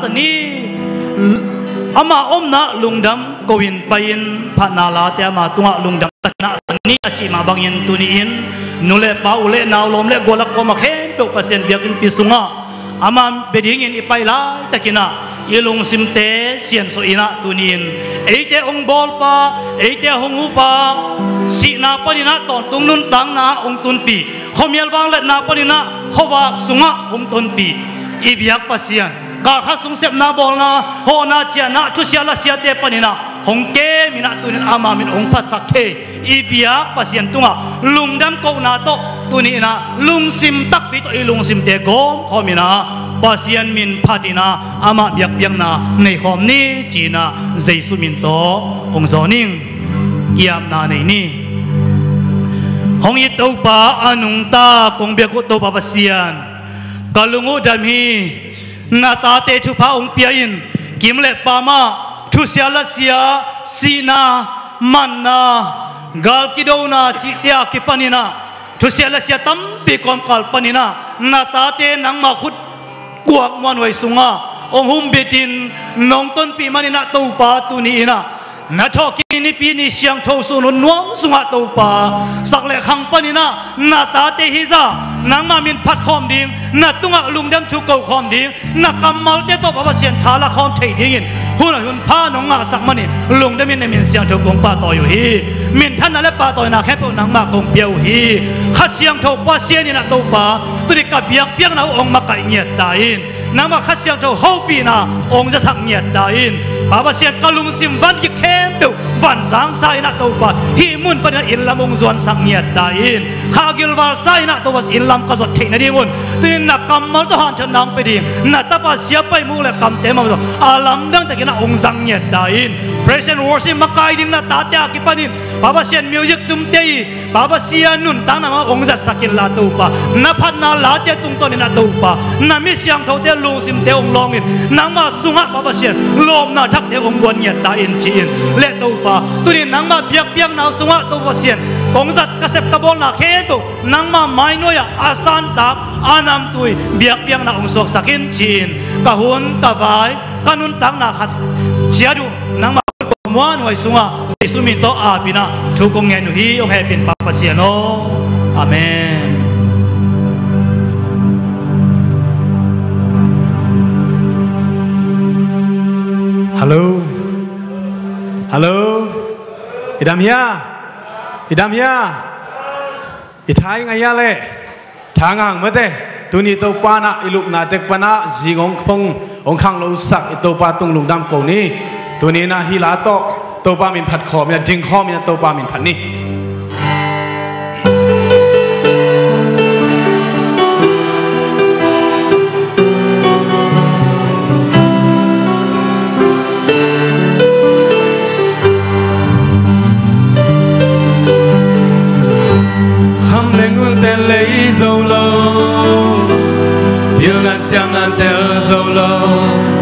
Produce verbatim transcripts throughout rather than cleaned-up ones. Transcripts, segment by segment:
Sani, ama omna lungdam ko-in pai-in phatna late ama tungah lungdam takin ah sani a cih mah bangin tuni-in nu le pa, u le nau, lawm le gual a kuamah khempeuh Pasian biakinnpi sungah ama bia dingin i pai laitakin ah i lungsimte siansuah in ah tuni-in eite hong bawlpa, eite hong hupa, sihna panin ah tawntung nuntakna hong tunpih, khuamial vangliatna panin ah khuavak sungah hong tonpih i biak Pasian, galkhat sung sepna bawlna, hawhna ciahna, thusia lasiate panin ah hong kem in ah tuni-in ama min hong phatsak thei i biak Pasian tungah lungdam kohna tawh tuni-in ah lungsim takpi tawh i lungsimte gawmkhawm in ah Pasian min phat in ah amah biakpiakna neikhawm ni ci-in ah Jesu min tawh hong zawn ing. Ki-apna nei ni. Hong it Topa, a nungta kong biak uh Topa Pasian, ka lung uh dam hi. Na tate thupha hong pia in, kim le pam ah thusia lasia, sihna, manna, gal kidona cihte a kipanin ah thusia lasia tampi kawmkal panin ah na tate nangmah khut guak muanhuai sungah hong humbitin nong tonpih manin ah Topa, tuni-in ah na thawhkik nipi ni siangtho sun hun nuam sungah Topa, sak le khang panin ah na tate hi zah nangmah min phatkhawm ding, na tungah lungdam thu kokhawm ding, na kammalte tawh Pasian tha lakhawm thei dingin hun hoih hun pha nong ngahsak manin lungdamin na min siangtho kong pahtawi uh hi. Minthanna le pahtawina khempeuh nangmah kong pia uh hi. Kha Siangtho Pasian in ah Topa, tuni ka biakpiakna uh hong makaih ngiat ta in. Nangmah Kha Siangtho hopihna hong zasak ngiat ta in. Pa Pasian, ka lungsim van kik khempeuh van zangsa in ah Topa, hih mun panin ah inn lam hong zuansak ngiat ta in. Kha gilval sa in ah Topa, inn lam ka zuat theih nadingun tuni-in na kammal tawh hanthawnna hong pia ding, na tapa Sia Pai Muk le kamte mah tawh a lamdang takin ah hong zang ngiat ta in. Praise and worship makai ding na tate a kipanin Pa Pasian, music tumte i Pa Pasian nuntakna mah hong zatsak inla Topa, na phatna late tungtawnin ah Topa, na mi siangthote lungsimte hong lawngin nangmah sungah Pa Pasian lawpna thakte hong guan ngiat ta in ci-in le Topa, tuni-in nangmah biakpiakna sungah Topa Pasian kong zat ka sep ka bawlna khempeuh nangmah mainuai-ah a santak a namtui biakpiakna hong suaksak in ci-in ka hun ka vai ka nuntakna khat ciat uh nangmah muanhuai sungah Jesu min tawh apin ah thu kong ngen uh hi. Hong hehpih in Pa Pasian aw. Amen. Hallo. Hallo. I dam hia? I dam hia? I tha i ngah hia leh? Tha ngah hang mate. Tuni Topa in ah i lupna tek pan ah zing hong phong hong khanglosak i Topa tung lungdam ko ni. Tuni in ah hih la tawh Topa min phat khawm in ah, ding khawm in ah Topa min phat ni. Kham le ngun tel lei zo lo, pilna siamna tel zo lo,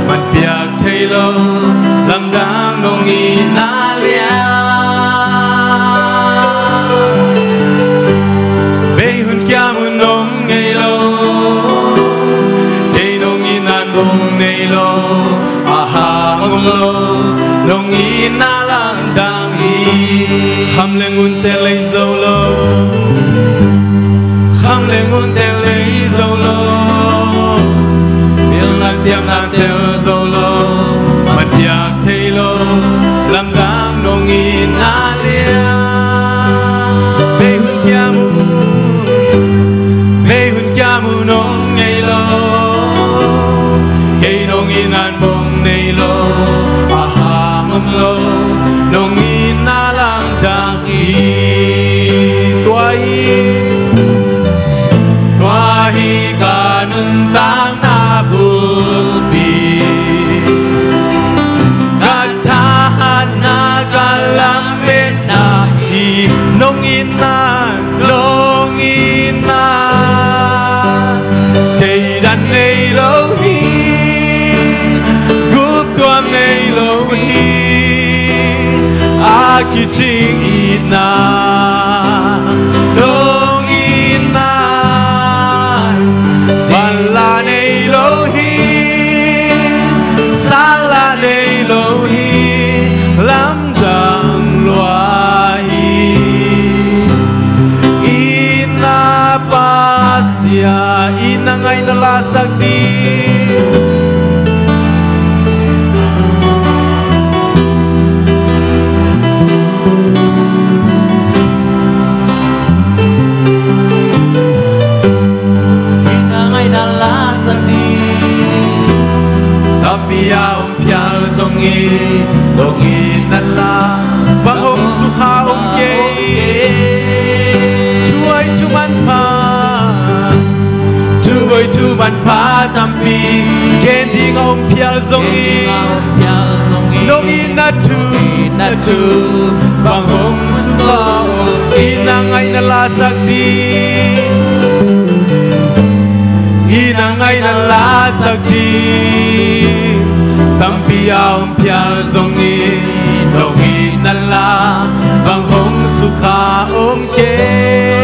man piak thei lo, lamdang nong itna lian. Bei hun kiam uh nong ngei lo, kei nong itna nong nei lo, a hang om lo, nong itna lamdang hi. Kham le ngun tel lei zo lo, kham le ngun tel lei zo lo, pilna siamna tel zo lo, man piak thei lo, lamdang nong itna lian. Bei hun kiam uh, bei hun kiam uh nong ngei lo, kei nong itna nong nei lo, a hang om lo, nong itna lamdang hi. Tua hi, tua hi ka nuntakna bulpi, ka thahatna, ka lametna hi. Nong itna, nong itna, theidan nei lo hi, guptuam nei lo hi, a kicing itna, nong itna, vanla nei lo hi, Pi a om phial zongin, nong itna la bang hong sukha om kei. Thuhoih thumanpha, thuhoih thumanpha tampi gen ding a om phial zongin, nong itna thu, itna thu bang hong sukha om. Itna ngaihna lasak ding, itna ngaihna lasak ding tampi a om phial zongin, nong itna la bang hong sukha om kei.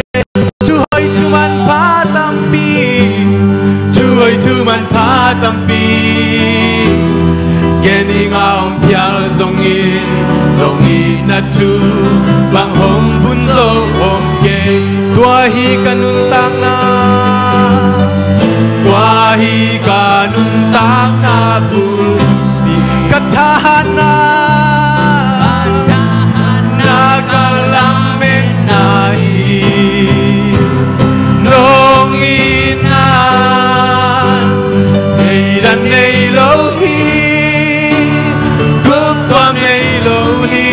Thuhoih thumanpha tampi, thuhoih thumanpha tampi gen ding a om phial zongin, nong itna thu bang hong bun zo om kei. Tua hi ka nuntakna, tua hi ka nuntakna bulpi, ka thahatna, ka thahatna, ka lametna hi. Nong itna theidan nei lo hi, guptuam nei lo hi,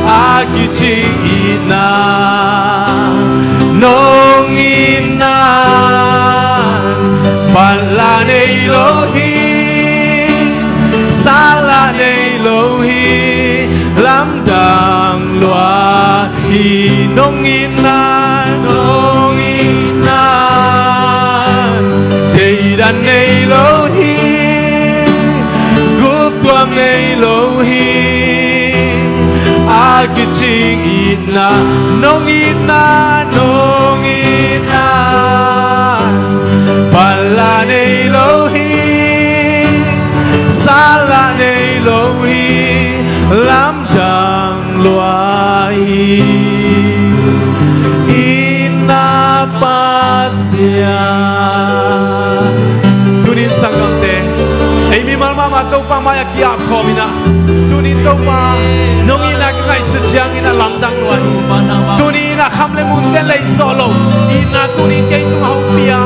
a kicing itna. Nong itna, manla nei lo hi, sala nei lo hi, lamdang lua hi. Nong itna, nong itna theidan nei lo hi, guptuam nei lo hi, a kicing itna. Nong itna, nong itna, manla nei lo hi, sala nei lo hi, lamdang lua hi. Itna Pasian. Tunin sanggamte, ei mimal mahmah Topa mai-ah ki-ap khawm in ah, tunin Topa, nong itna ka ngaihsut ciangin a lamdang lua hi. Tunin a kham le ngunte lei zawh lo itna tunin kei tungah hong pia,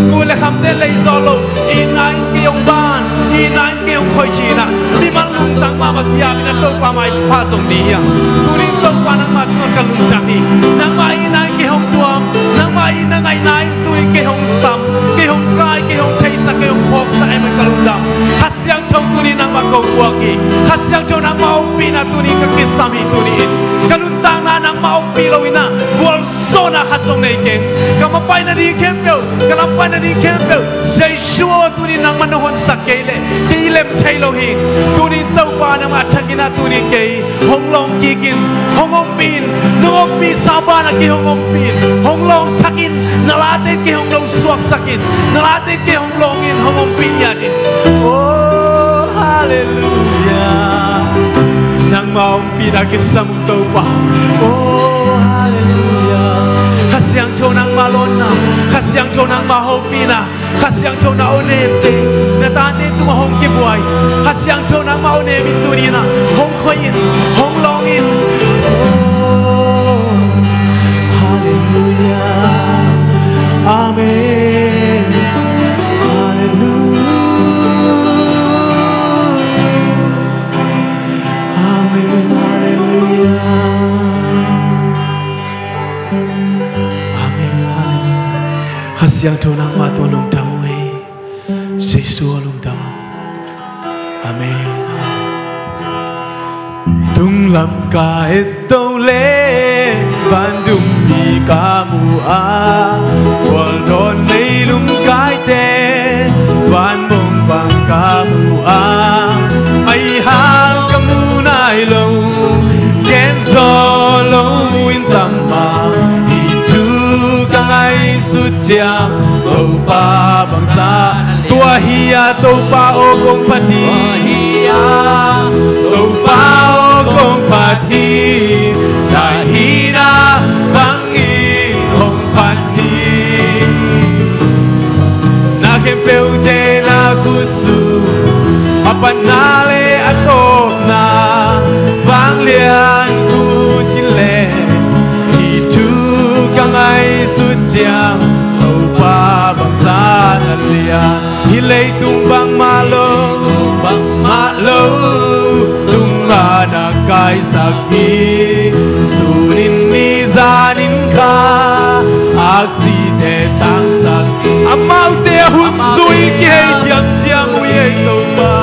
ngun le khamte lei zawh lo itna in kei hong ban, itna in kei hong khoih ci-in ah, mimal lungtang mahmah siam in ah Topa mai-ah zong ni hiam? Tunin Topa nangmah tungah ka lungtang hi. Nangmah itna in kei hong tuam, nangmah itna ngaihna in tunin kei hong sam, kei hong kai, kei hong theisak, kei hong phawksak ahih manin ka lungdam. Kha Siangtho tunin nangmah kong puak hi. Kha Siangtho nangmah ompihna tunin ka kisam hi. Tunin ka nuntakna nangmah ompih lo in ah gualzawhna khat zong nei keng. Ka mapaina ding khempeuh, ka lampai nading khempeuh, Jesu aw, tunin nangmah na honsak kei leh kei lem thei lo hi. Tunin Topa nangmah a thakin ah tunin kei hong lawng kik in, hong ompih in. Nong ompihsa banah kei hong ompih in. Hong lawng thak in, na late in kei hong lo suaksak in, na late in kei hong lawng in, hong ompih in. Oh, halleluiah. Nangmah ompihna kisam Topa. Oh, halleluiah. Kha Siangtho nangmah lawnna, Kha Siangtho nangmah hopihna, Kha Siangtho na awnemte, na tate tungah hong kibuai. Kha Siangtho nangmah awnem in tunin ah hong khoih in, hong lawng in. Oh, halleluiah. Amen. Halleluiah. Amen. Halleluiah. Amen. Halleluiah. Kha Siangtho nangmah tungah lungdam uh hi. Jesu aw, lungdam uh. Amen. Tunglam ka et to leh, van dumpi ka mu a, khualdawn meilum kaite, van mong bang ka mu a, mai hang ka mu nai lo, gen zaw lo in tam a, hih thu ka ngaihsut ciang, Topa bangzah. Tua hi a Topa aw kong phat hi. Tua hi a Topa aw kong phat hi. Na hihna bangin hong phat hi. Na khempeuhte na khutsung, a patna le a tawpna, vanglian khut kile. Hih thu ka ngaihsut ciang, Topa bangzah na lian. Hih leitung bangmah lo, bangmah lo, tungah na kaisak hi. Sunin ni zanin kha, aksite tangsak hi. Amaute a hun zui kihei diamdiam uh hi ei Topa.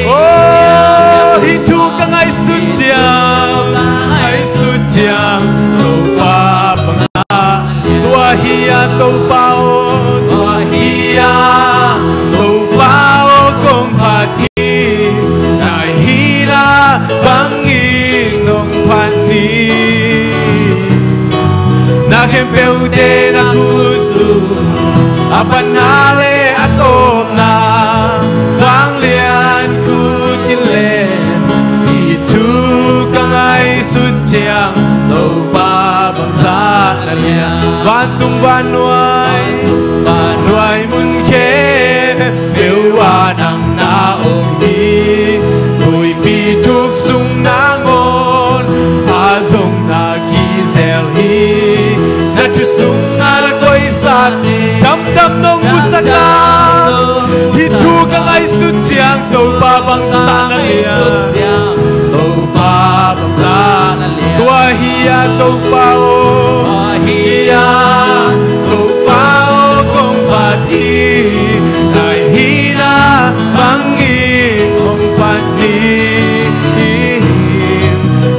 Oh, hih thu ka ngaihsut ciang, ngaihsut ciang, Topa bangzah. Tua hi a Topa aw, tua hi a Topa aw, kong phat hi. Na hihna bangin nong phat ni. Na khempeuhte na khutsung, a patna le a tawpna, vanglian khut in len. Hih thu ka ngaihsut ciang, Topa bangzah na lian. Vantung vannuai, vannuai mun khempeuh ah nang na om hi. Huipi thuk sung nangawn, a zong na kizel hi. Na thu sungah na koihsa, damdam nong musak a. Hih thu ka ngaihsut ciang, Topa bangzah na lian. Topa bangzah na lian. Tua hi a Topa aw, tua hi a Topa aw, kong phat hi. Na hihna bangin kong phat hi.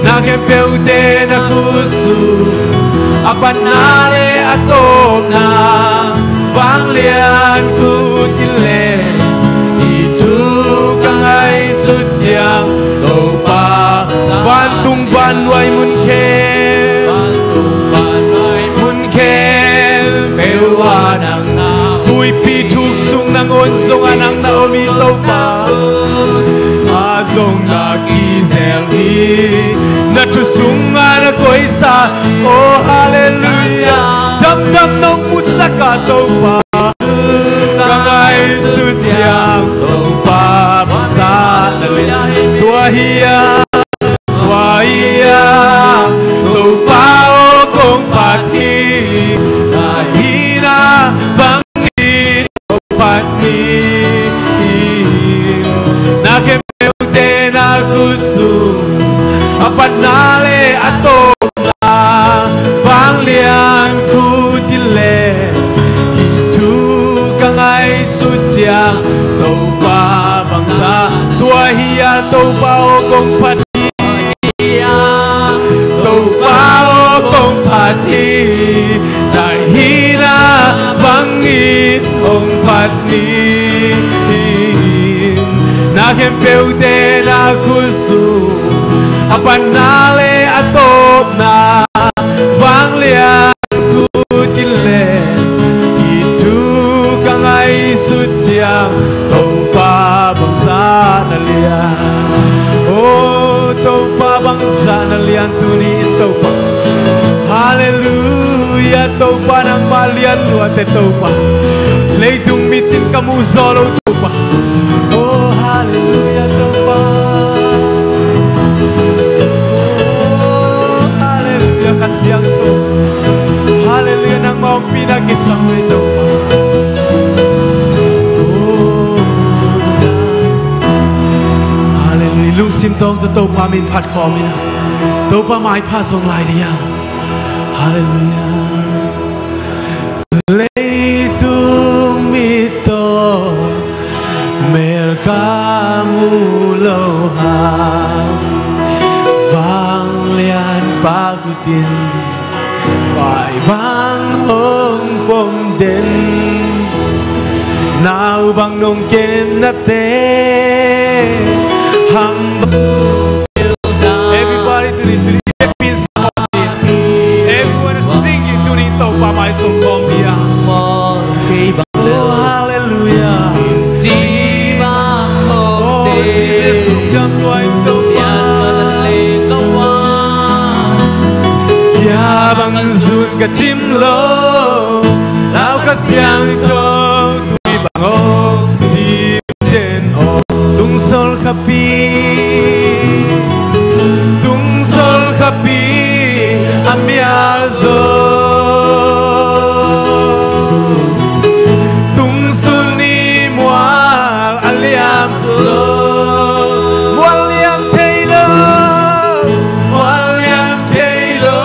Na khempeuhte na khutsung, a patna le a tawpna, vanglian khut in len. Hih thu ka ngaihsut ciang, Topa, vantung vannuai mun khempeuh, mun khempeuh ah nang na, huipi thuk sung nangawn zongah nang na om hi Topa. A zong na kizel hi. Na thu sungah na koihsa. Oh, halleluiah. Damdam nong musak a Topa. Ka ngaihsut ciang, Topa bangzah na lian. Tua hi a, tua hi a, Topa aw, kong phat hi. Na hihna bangin kong phat hi. Na khempeuhte na khutsung, a patna le a tawpna, vanglian khut in len. Hih thu ka ngaihsut ciang, Topa bangzah. Tua hi a Topa aw, kong phat hi. Topa aw, kong phat hi. Na hihna bangin hong phat ni. Na khempeuhte na khutsung, a patna le a tawpna, vanglian khut in len. Hih thu ka ngaihsut ciang, Topa bangzah na lian. Oh, Topa bangzah na lian tuni in Topa. Halleluiah, Topa nangmah lian luat e Topa. Leitung mit in ka muh zaw lo Topa. Oh, halleluiah Topa. Oh, halleluiah Kha Siangtho. Halleluiah, nangmah ompihna kisam lo Topa. Oh, halleluiah. Lungsim tawng tawh Topa min phat khawm in a, Topa maipha zong lai ni a. Halleluiah. Leitung mit tawh mel ka muh lo hang, vanglianpa khut in pai bang hong pom den. Nau bang nong ken na te hang bang. Everybody, tuni, tuni, everyone singing tuni, Topa mai sung khawm hi a. Oh, hallelujah. Oh, Jesus, lungdam lua ing Topa. Kia bang zun ka cim lo, lau ka siang to, tui bang o, di den o, tung sol ka pi, tung sol ka pi, a mial zo, tung zo, mual liam thei lo, mual liam thei lo,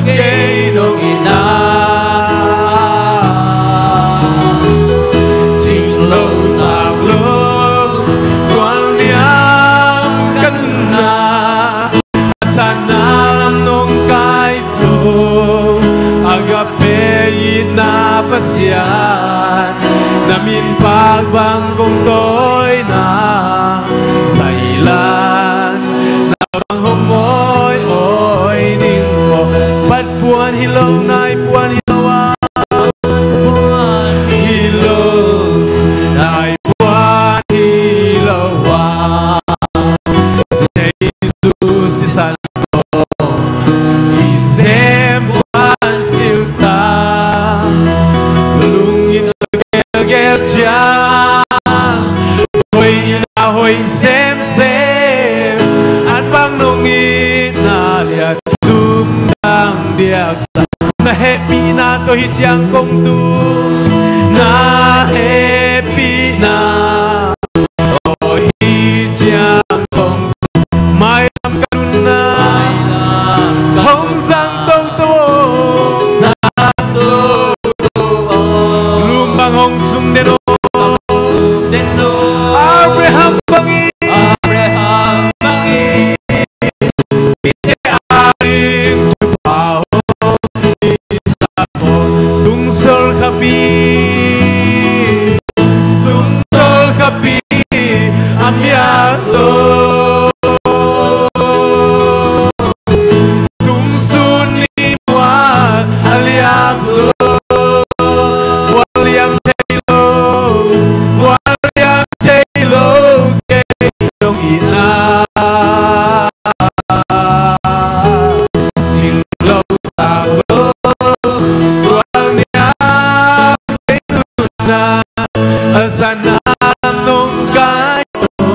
kei nong itna. Cing lo, tak lo, mual liam ka nunna, a sanna lam nong kai to, Agape itna Pasian, na min pak bang kong tawina, zailan na bang hong awi awi ning maw. Bat puan hi lo, nai puan hi lo a, puan hi lo, nai puan hi lo a, Jesu sisan i sem puan silta, lungin a gelgel ciang, hoih in a hoih semsem, an bang nong itna lian, lungdam diaksa. Na hehpihna tawh hih ciang kong tung, na hehpihna tawh hih ciang kong tung. Mailam ka nunna hong zang toto, zang toto. Lum bang hong sung den o, sung den o. Abraham bangin, Abraham bangin. Tungsol khapi, tungsol khapi a mial zo. Tungsun ni mual a liam zo. Mual liam thei lo, mual liam thei lo, kei nong itna. Cing lo, tak lo, mual liam thei lo na, a sanna nong kai to,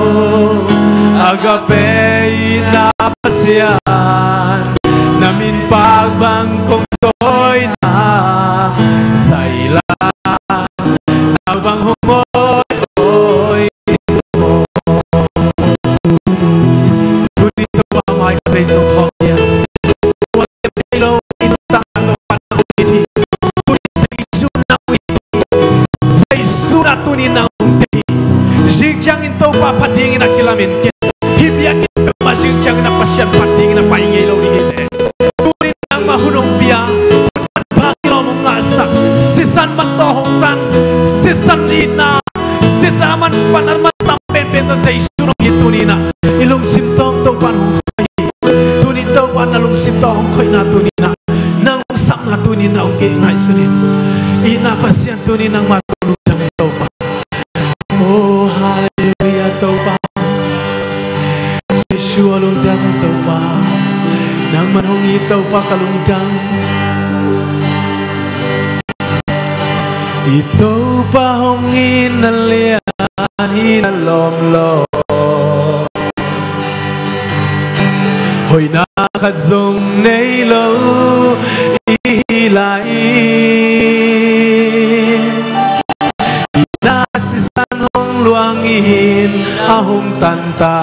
Agape itna Pasian, na min pak bang kong tawina, zailan na bang hong awi awi. Tuni Topa mai ka bei zong khawm dia. Mual liam thei lo i nuntakna Topa nang hong it hi. Tuni Jesu nang hong it hi. Jesu na tuni nang hong it hi. Zing ciangin Topa phat dingin a kilamen kei. Hih biakinn peuhmah zing ciangin a Pasian phat dingin a pai ngei lo ding hi leh. Tuni nangmah hun hong pia, hun man phak i lawm hong ngahsak, sisan man tawh hong tan, sisan itna, sisan a man pan a man tam penpen tawh Jesu nong it tuni-in ah i lungsim tawh Topa'n hong khoih hi. Tuni Topa'n na lungsim tawh hong khoihna tuni-in ah, nang hong sapna tuni-in ah hong kei ngaihsun in. Itna Pasian tuni nangmah tawh lungdam Topa. Oh, halleluiah Topa. Jesu a lungdam Topa. Nangman hong it Topa ka lungdam. I Topa hong itna lian hi na lawmlawm. Hoihna khat zong nei lo i hi lai. Itna sisan hong luangin a hong tan ta.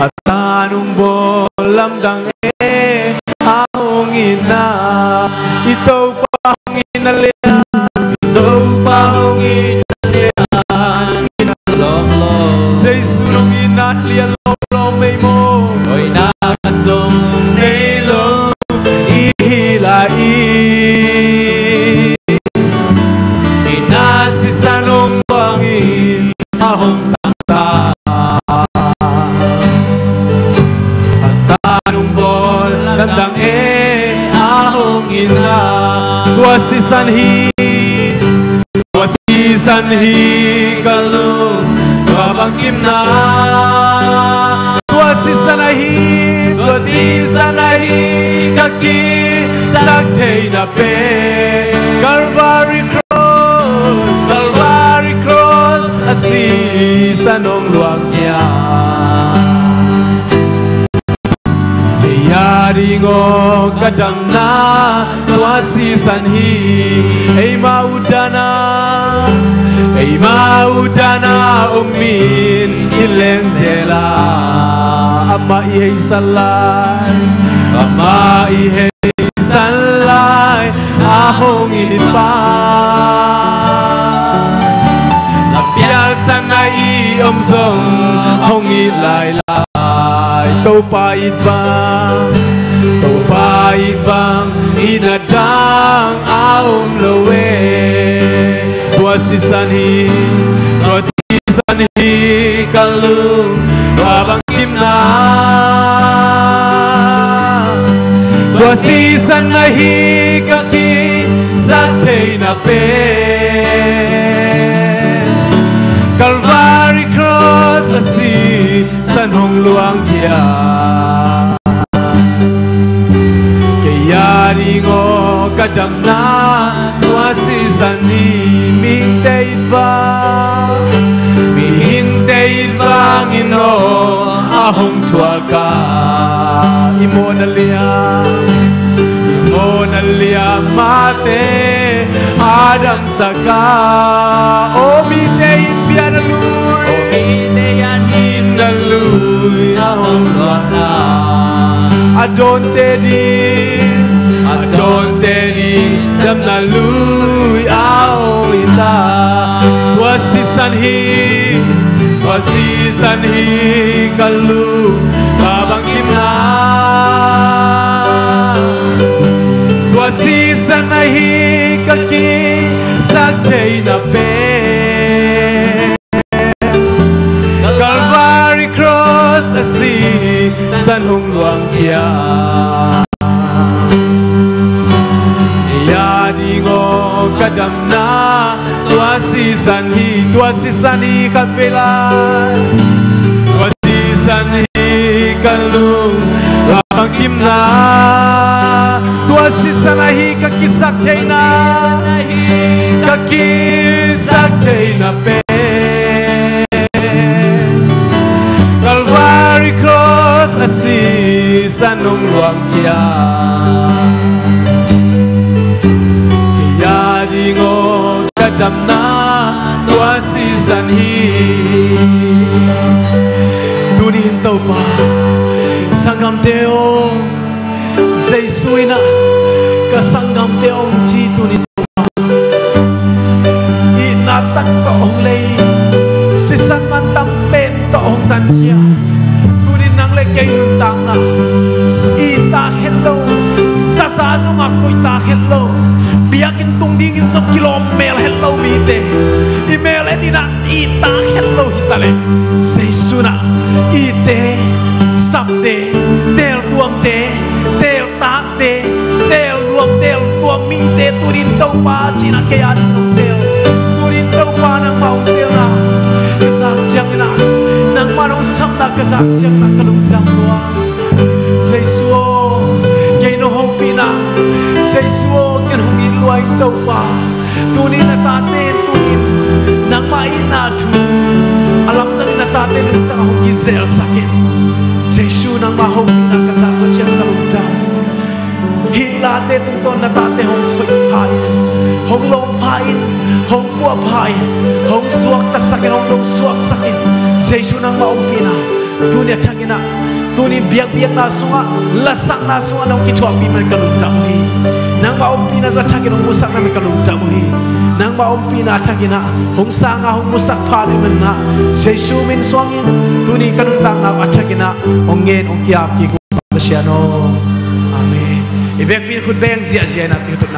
A tan hong bawl lamdang e a hong itna. I Topa hong itna lian, i Topa hong itna lian hi na lawmlawm. Jesu hong itna lian lawmlawm ei maw. Hoihna khat zong nei lo i hi lai. Itna sisan hong luangin a hong tan ta. A tan hong bawl lamdang e a hong itna. Tua sisan hi, tua sisan hi ka lung, tua bangkimna. Tua sisan ahi, tua sisan ahi ka kisap theihna pen. Calvary Cross, Calvary Cross a sisan hong luang hi a. Kei a ding aw ka damna tua sisan hi. Eima utdan a Eima utdan a om in i leng zel a, amah i heisan lai, amah i heisan lai a hong it pa. Lampial san a i om zong hong it lailai. Topa it bang, Topa it bang i na dang a om lo e. Tua sisan hi, tua sisan hi ka lung, tua bangkimna. Tua sisan ahi ka kisak theihna pen, Calvary Cross a si san hong luangkhia. Kei a ding aw ka damna tua sisan hi. Mihingte it vang, mihingte it vangin aw a hong thuak a, i mawhna liam, i mawhna liam mahte a dam sak a. Aw mite in bia na lui, aw mite in na lui a hong luanna, a dawnte ding, a dawnte ding damna lui a hong it a. Tua sisan hi, tua sisan hi ka lung, tua bangkimna. Tua sisan ahi ka kisak theihna pen, Calvary Cross a si san hong luangkhia. Kei a ding aw ka damna tua sisan hi, tua sisan hi ka vei lai. Tua sisan hi ka lung, tua bangkimna. Tua sisan ahi ka kisak theihna, ka kisak theihna pen, Calvary Cross a si san hong luangkhia. Kei a ding aw ka damna tua sisan hi. Tuni in Topa, sanggamte aw, Jesu in ah ka sanggamte hong ci tuni in Topa, itna tak tawh hong lei, sisan mantam pen tawh hong tankhia. Tuni in nang le kei nuntakna, i tak het lo, taza zongah koih tak het lo, biakinn tung dingin zong kilawm mel het lo mite, i mel et in ah i tak het lo hi ta leh, Jesu in ah ite, sapte, teeltuamte, teeltakte, teelnuam teeltuam mite tuni in Topa cih in ah kei a dingin hong teel. Tuni in Topa nangmah hong teelna ka zak ciangin ah, nangmah hong sapna ka zak ciangin ah ka lungdam lua. Jesu aw, kei nong hopihna, Jesu aw, kei nong it lua ing Topa. Tuni na tate in tuni in nangmah itna thu a lamdang in na tate nuntak hong kizelsak in. Jesu nangmah hopihna ka zak lua ciang ka lungdam. Hih late tungtawn na tate hong khoih pha in, hong lawm pha in, hong puah pha in, hong suaktasak in, hong lungsuaksak in. Jesu nangmah ompihna tuni a thakin ah, tuni biakpiakna sungah, lasakna sungah nong kithuahpih man ka lungdam uh hi. Nangmah ompihna zong a thakin hong musakna man ka lungdam uh hi. Nangmah ompihna a thakin ah hong sang a hong musak pha ding man ah, Jesu min suangin tuni ka nuntakna uh a thakin ah hong ngen hong ki-ap kik uh Pasian aw. Amen. I vekpi in khut beng ziahziah in ah